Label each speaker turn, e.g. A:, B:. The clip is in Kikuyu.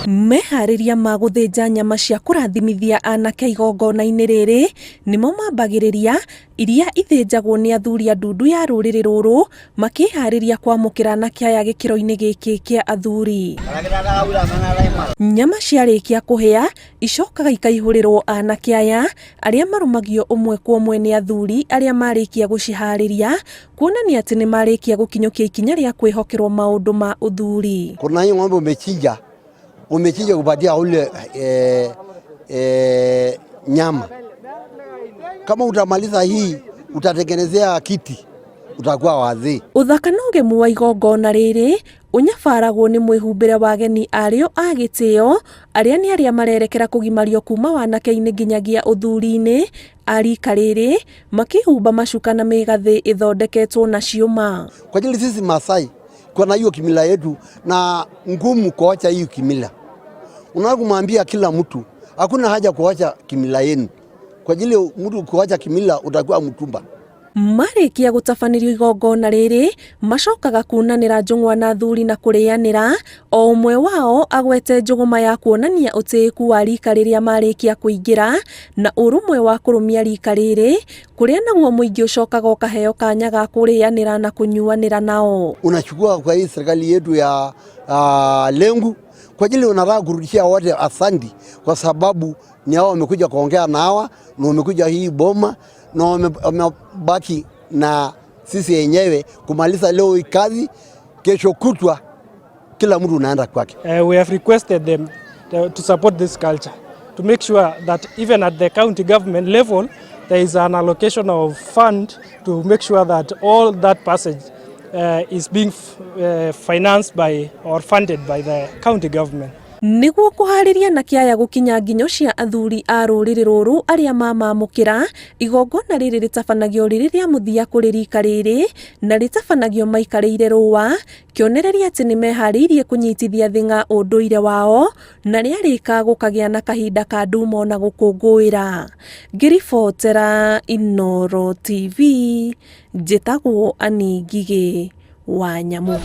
A: Meharĩria ma gũthĩnja nyama cia kũrathimithia anake igongona-inĩ rĩrĩ nĩmo mambagĩrĩria iria ithĩnjagwo nĩ athuri a ndundu ya rũrĩrĩ rũrũ makĩharĩria kwamũkĩra anake aya gĩkĩro-inĩ gĩkĩ kĩa athuri. Nyama ciarĩkia kũhĩa icokaga ikaihũrĩrwo anake aya arĩa marũmagio ũmwe kwa ũmwe nĩ athuri arĩa marĩkia gũciharĩria kuonania atĩ nĩ marĩkia gũkinyũkia ikinya rĩa kwĩhokerwo maũndũ ma ũthuri.
B: Kuna hii ng'ombe umechinja, umechinja kupatia ule nyama. Kama utamaliza hii utatengenezea kiti, utakuwa wazee.
A: Ũthaka na ũgemu wa igongona rĩrĩ ũnyabaragwo nĩ mwĩhumbĩre wa ageni arĩo a gĩtĩo arĩa nĩ arĩa marerekera kũgimario kuma wanake-inĩ nginyagia ũthuri-inĩ a rika rĩrĩ makĩhumba macuka na mĩgathĩ ĩthondeketwo na ciũma.
B: Kwa ajili sisi Masai kuna hiyo kimila yetu na ngumu kuacha hiyo kimila. Unataka kumwambia kila mtu hakuna haja kuacha kimila yenu, kwa ajili mtu kuacha kimila utakuwa mtumba.
A: Marĩkia gũtabanĩrio igongona rĩrĩ macokaga kunanĩra njũng'wa na athuri na kũrĩanĩra o ũmwe wao agwete njũgũma ya kuonania ũtĩĩku wa rika rĩrĩa marĩkia kũingĩra na ũrũmwe wa kũrũmia rika rĩrĩ kũrĩa naguo mũingĩ ũcokaga ũkaheo kanya ga kũrĩanĩra na kũnyuanĩra nao.
B: Unachukua kwa hii serikali yetu ya Lenku kwa ajili unataka kurudishia wote asanti, kwa sababu ni hao wamekuja kuongea na hawa na wamekuja hii boma na wamebaki na sisi yenyewe kumaliza leo hii kazi, kesho kutwa kila mtu unaenda kwake.
C: We have requested them to support this culture, to make sure that even at the county government level, there is an allocation of fund to make sure that all that passage is being financed by or funded by the county government.
A: Nĩguo kũharĩria anake aya gũkinya nginyo cia athuri a rũrĩrĩ rũrũ arĩa mamamũkĩra, igongona rĩrĩ rĩtabanagio rĩrĩ rĩa mũthia kũrĩ rika rĩrĩ na rĩtabanagio maikarĩire rũa, kĩonereria atĩ nĩmeharĩirie kũnyitithia thing'a ũndũire wao na rĩarĩka gũkagĩa na kahinda ka ndumo na gũkũngũĩra. Ngĩribotera Inooro TV, njĩtagwo Annie Ngigĩ wa Nyamũ.